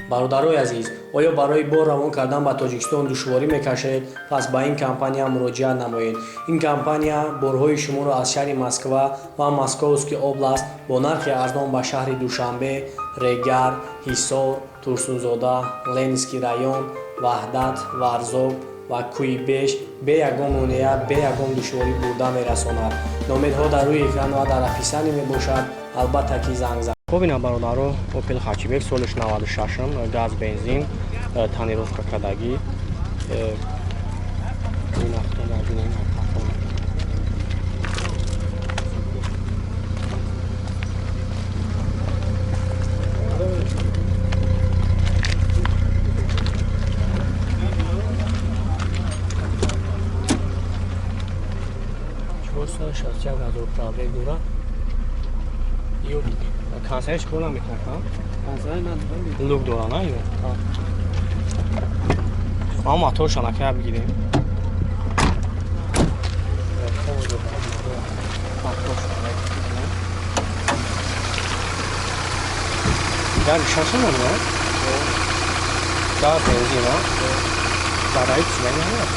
Бародарои азиз, оё барои бор равон кардан ба Тоҷикистон душворӣ мекашед? Пас ба ин компания муроҷиат намоед. Ин компания борҳои шуморо аз шаҳри Москва ва Московский област бо нархи арзон ба шаҳри Душанбе, Регар, Ҳисор, Турсунзода, Ленинский район, Ваҳдат, Варзоб ва Кӯйбеш бе ягон монеа, бе ягон душворӣ бурда мерасонад. Номерҳо дар рӯи экран ва дар описание мебошад. Албатта ки занг зан. Хуб, ина бародаро, Опел Хэтчбек солиш 96, газ, бензин, тонировка кардагӣ. Ина худтон бинем. 461 000 пробег дорад. Ё консерч кор намекунад, люк дора на ё? Ма моторша накая бигирем. Дар шаша надора? Дар бензин, а? Задаи писидаги надорад?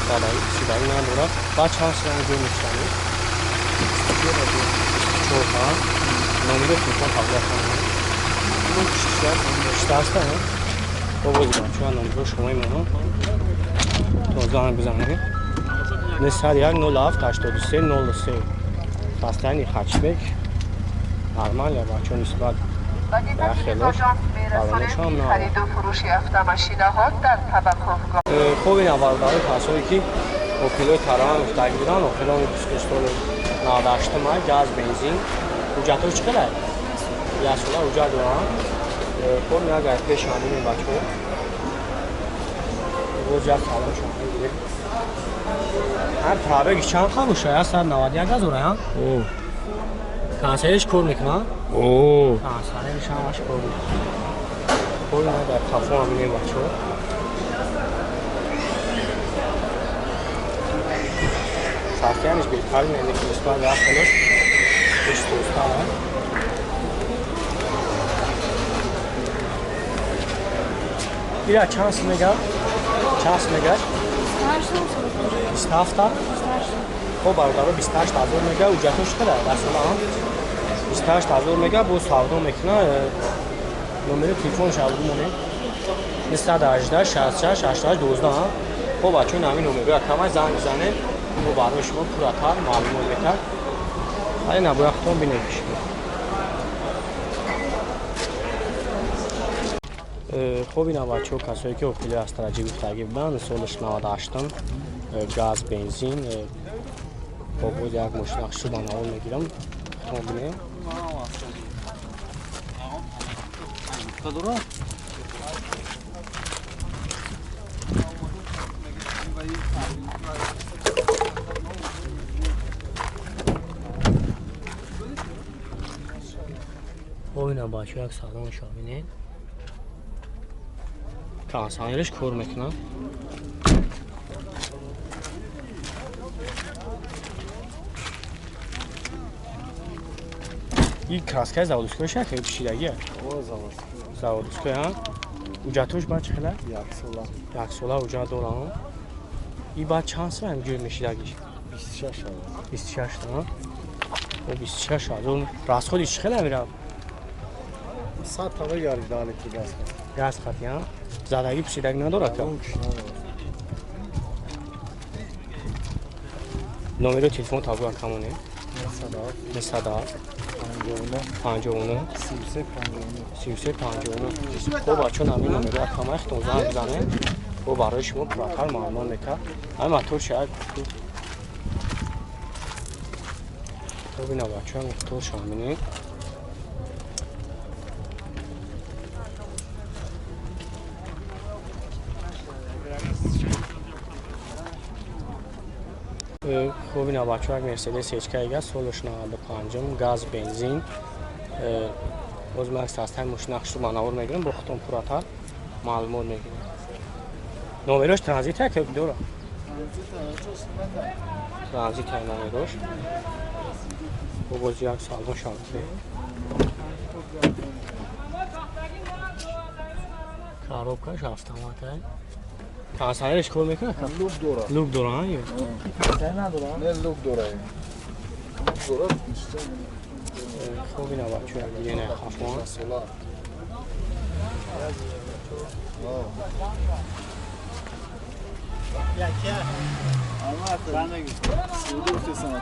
Задаи писидаги надорад. Баъд чанд силани ҷой мешавад? 24. Номери телефон қабул кунед. 68. Бобози бачаҳо, номерҳо шумо имона. То занг бизанед. 901 07 83 03. Состояние хэтчбек нормально, бачаҳо, нисбат با دقت хелош آژانس می‌رسانیم баронашам که на. خرید و فروش افته дар таваққуфгоҳ Хуб, ина бародарои, касое ки Опелои тараван гуфтагӣ буданд, охирони соли 98 май, газ, бензин, ҳуҷҷатҳо чӣ қадар? Як сола ҳуҷҷат доранд. Хуб, ина агар пеш ҳаминем, бачаҳо, боз як салон шон мегирем. Ҳар пробеги чанд қа боша? 191 000, а? Консериш кор мекунад? Консериш ҳамаш кор мекунад. Хуб, ина дар қафо ҳаминем, бачаҳо. Состояниш беҳтарин, яъне ки нисбат ба хелош бештостаа. Ира чанд сум мега? Чанд сум мега? 27. Хоб, бародаро, 28 000 мега, ҳуҷҷатҳош чӣ қадар? Дастсола 28 000 мега, боз савдо мекуна. Номери телефонш абуд монед. 918 66 88 12. Хоб, бачаҳо, ин ҳамин номерҳоя камай занг бизанед, мо барои шумо пурратар маълумот метар. Вале набояд худтон бинед. Хуб, ина бачаҳо, касое ки Опели Астра Ҷи гуфтагӣ буданд, солаш 98, газ, бензин. Хоб, боз як мошина хушрӯ ба навор мегирам, худтон бинед. Хоб, ина бачаҳо, як салоншо бинед, кондиционериш кор мекунад. И краскаи заводской шакли пӯшидагия? Заводской, а? Ҳуҷҷатҳош баъд чӣ хела? Яксола ҳуҷҷат дорам. И баъд чанд сум ҷой мешидагиш? 26, о, 26 000. Расходи чӣ хела мерав? Газ хати, а? Задагӣ пӯшидагӣ надорад ка? Номеро телефон табуя камоне. 907 59 33 59. Хоб, бачаҳо, ҳамин номеро камай хитон занг бизанед, бо барои шумо пурратар маълумот метар. Ҳамин мотор шаяд. Хоб, ина бачаҳо, моторшам бинед. Хуб, ина бачаҳо, як Мерседес HK солаш 95, газ, бензин. Боз ман састаи мошина хушрӯ ба навор мегирам, бо худтон пурратар маълумот мегирем. Номерош транзита ки дора? Транзита номерош. Бо боз як салон шавад. Коробкаш автомат ай. Кондиционерш кор мекунад? Люк дора. Люк дора, а? Не, люк дора. Люк дора. Хуб, ина бачо, як диге не хафон. Сола.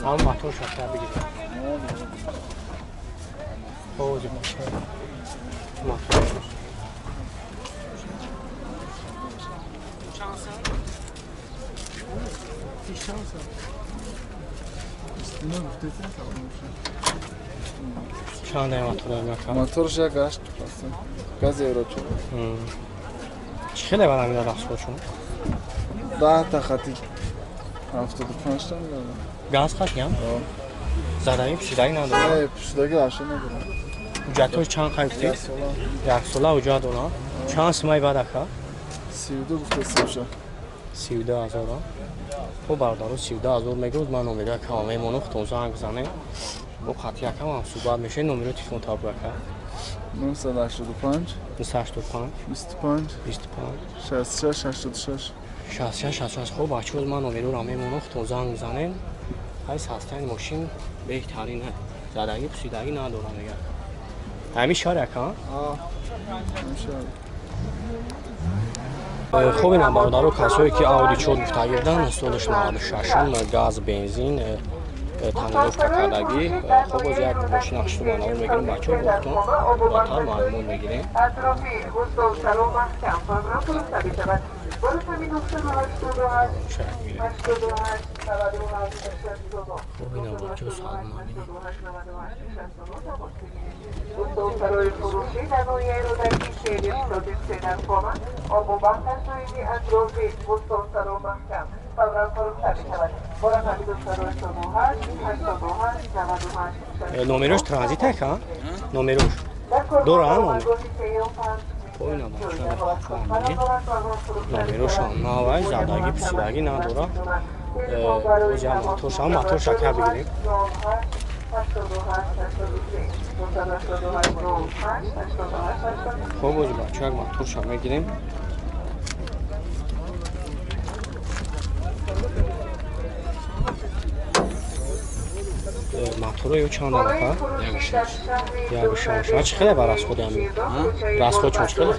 Ҳам мотор шакар бигирем. Ози бачо. Мотор. Чанд ай мотор мекунад? Моторш як 8 газ евро 4. Чӣ хеле барам ина расходшон? 10 та хати 75 та мегардад. Газ хатиям? Задаги пӯшидаги надорад? Не, пӯшидаги вообще надорад. Ҳуҷҷатҳои чанд қай гуфтед? Як сола ҳуҷҷат дорад. Чанд сумаи баъд ака? 32 гуфтесимша. 32 ҳазор. Хуб, бародаро, 32 ҳазор мегӯд. Ман номеро якам мемонам, худтон занг бизанед. Бо қатъи якам ҳам суҳбат мешавед. Номеро телефон таб ака. 985 985 25 25 66 86. 66 66. Хуб, бачаҳо, ман номероро мемонам, худтон занг бизанед. Ҳай, состояни мошин беҳтарин, задагӣ пӯсидагӣ надорам мегӯяд. Ҳамин шаҳр яка? Хуб, ина бародаро, касое ки Ауди 4 гуфтагӣ буданд, солаш 96, газ, бензин, тонировка кардагӣ. Хуб, боз як мошина хушрӯ навор мегирем, бачаҳо, бохтон батар маълумот мегирем. Атрофи Бӯстонсаро маҳкам фавран фурӯхта мешавад. Бо рақами 988 88 97 69. Хуб, ина бачаҳо, салом мебинем. Бӯстонсарои фурӯшӣ дар ноҳияи Рӯдакӣ, шеъри 83 дар Хома, обу бахташ доимӣ атрофи Бӯстонсаро маҳкам фавран фурӯхта мешавад. Бо рақами 988 88 98. Номерош транзит ака? Номерош дора номер? Ина бачаҳо, номерошам навай, задагӣ пӯсидагӣ надора. Боз як моторша, моторша ка бигирем. Хуб, боз бачаҳо, як моторша мегирем. Моторо ё чанд ака? 1,6. Чӣ хеле ба расходи ҳамин? Расход чон чӣ хеле?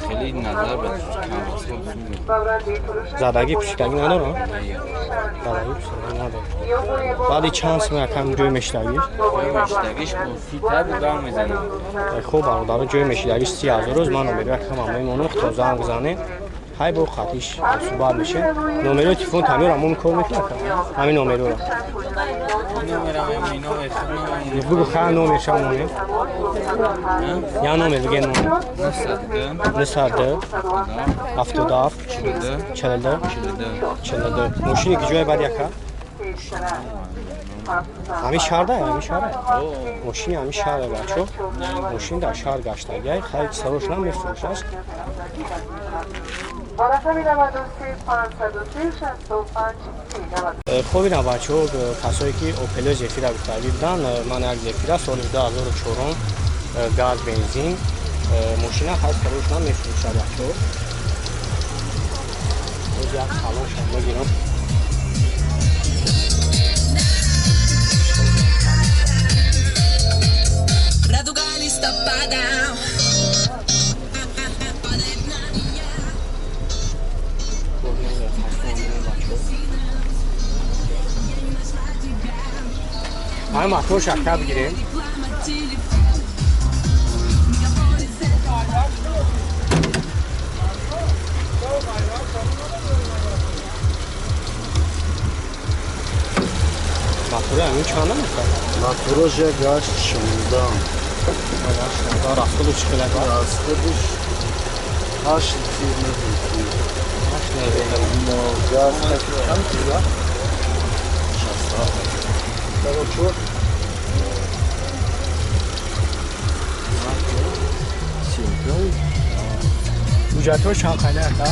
Хеле назар ба кам расход. Задагӣ пӯсидагӣ надора? Задагӣ пӯсидагӣ надора. Баъди чанд сум якам ҷой мешидагиш? Мешидагиш бо 30 та гам мезанам. Хуб, бародаро, ҷой мешидагиш 30 000 рӯз. Ман номеро якам мемонам, худтон занг бизанед. Ҳай, бо хатиш суҳбат мешем. Номерои телефон тамир ҳамон кор мекунад ҳамин номероро? Бугу, ха, номерша монем. Я номер биге, номер. 902 77 42 42. Мошине ки ҷои баъд яка? Ҳамин шаҳрда, ҳамин шаҳра мошини, ҳамин шаҳра, бачо, мошин дар шаҳр гаштагиай. Хай, сарош намефурӯшаш. Бо рақами 93 503 65 90. Хуб, ина бачаҳо, касое ки Опело Зефира гуфтагӣ буданд, ман як Зефира соли 2004, газ, бензин, мошина хай сарош намефурӯша, бачаҳо. Боз як салонша мегирам. Радуга листопада падает на меня. Хуб, бачаҳо, Я не нашла тебя. Ҳамин моторша ка бигирем. Реклама, телефон. Мегаполис это Мотори ҳамин чанд намекард? Моторош 1,8 16. Расходу чӣ хеле бар? Расходуш 8 литр метр. Но газ Чанд литр? 67. 35. Ҳуҷҷатҳои чанд қайда ака?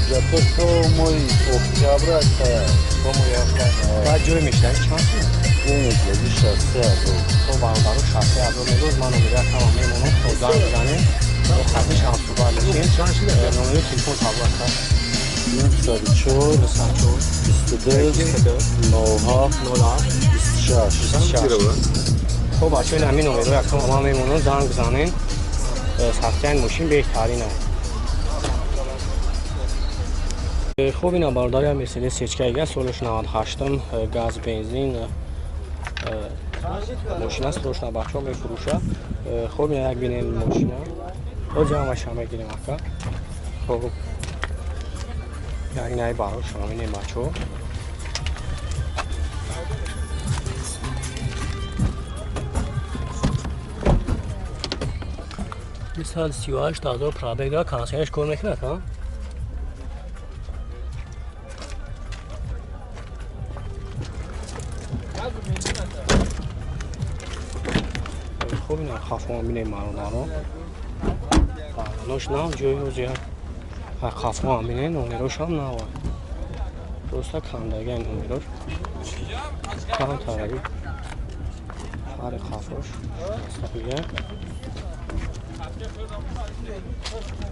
Ҳуҷҷатҳош то моҳи октябр ака. То моҳи октябр. Баъд ҷой мешидаги чанд сум? Ҷой мешидаги 63 000. То бародаро, 63 000 мегӯз. Ман номери акама мемонам, то занг бизанем, бо хатиш ҳам суҳбат мешавем. мекунем. Номери телефон табла ака. 904 904 22 22 07 07 26. 26. Хоб бачаҳо, ин ҳамин номерҳо якам ман мемонам, занг бизанен. Сахтияни мошин беҳтарин аст. Хоб, ина бародари Мерседес сечкаига, солаш 98-м, газ, бензин мошина срочно бачаҳо мефурӯша. Хоб, ина як бинем мошина. Ҳозир ҳамаша мегирем ака. Хоб, як инаи бароша мебинем бачаҳо. 238 000 пробег дорад, кондиционерш кор мекунад, ҳа? Хуб, ина хафо бинем бародаро. Баронош нав, ҷои ҳозир хафо ҳам бинем, номерошам нава. Просто кандагиай номерош. Кам тараги. Фари хафош. Сабия.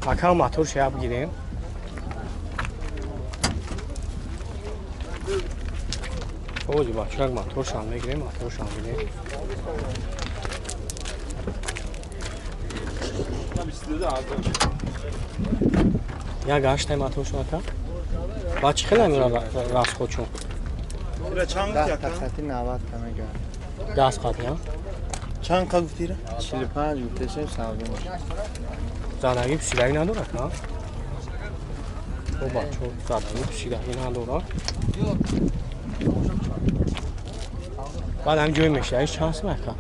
Ака, мотор шаб гирем. Ози бачак моторшам мегирем, моторшам бинем. Як гаштаи моторшон ака. Ба чӣ хеле мера расходчун? Тақати 90 та мегӯям. Газ қати, Чанд қа гуфтира? 45 гуфтешем, савдо мешавад. Задагӣ пӯшидагӣ надорад, ҳа? О бачо, задагӣ пӯшидагӣ надорад. Баъд ҳам ҷой мешидаги чанд сум ака?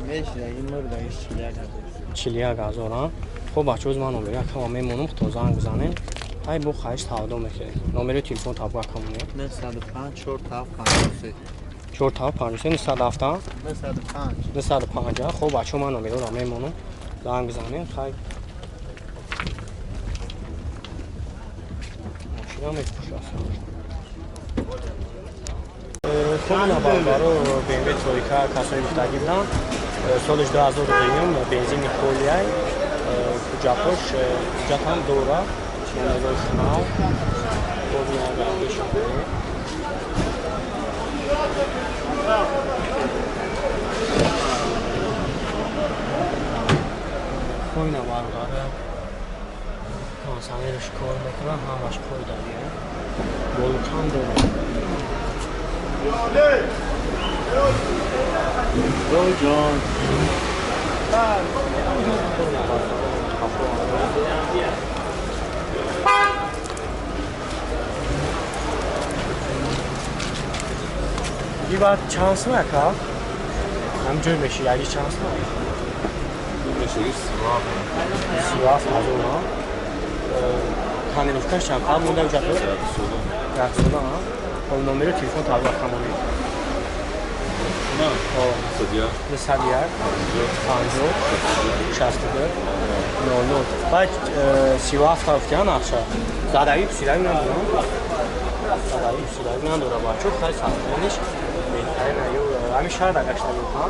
Мешидаги мурдаги 41 ҳазор. 41 ҳазор, а? Хоб бачо, ман номери акама мемонам, то занг бизанем. Ай бо хаиш савдо мекунем. Номери телефон табу акамоне. 905 4 7 53. 4 7 53 907 905. 950. Хоб бачо, ман номерро мемонам. Занг бизанем, хай. Мошина мефурӯшад. Хоб, ина бародаро, BMW тройка касои гуфтагӣ буданд. Солиш 2002, бензини холиай, ҳуҷҷатош ҳуҷҷат ҳам дора, номерош нав. Хоб, ина гардиша бинем. Хоб, ина бародаро, кондиционерш кор мекунад, ҳамаш қоидагия. Болукам дорад. Ҷон. Ива чанд сум ака? Ҳам ҷой мешидаги чанд сум? Мешаги 37. 37 ҳазор, ҳа? Тонировкаш чанд қад монда ҳуҷҷатҳо? Як сола, ҳа? Хоб, номери телефон табла камонед. На. Хоб. 101. 101 50 62 00. Баъд 37 гуфтия нақша. Задагӣ пӯшидагӣ надорам. Задагӣ пӯшидагӣ надора бачо, хай сахтониш беҳтарин аю. Ҳамин шаҳр гаштагӣ, ҳа?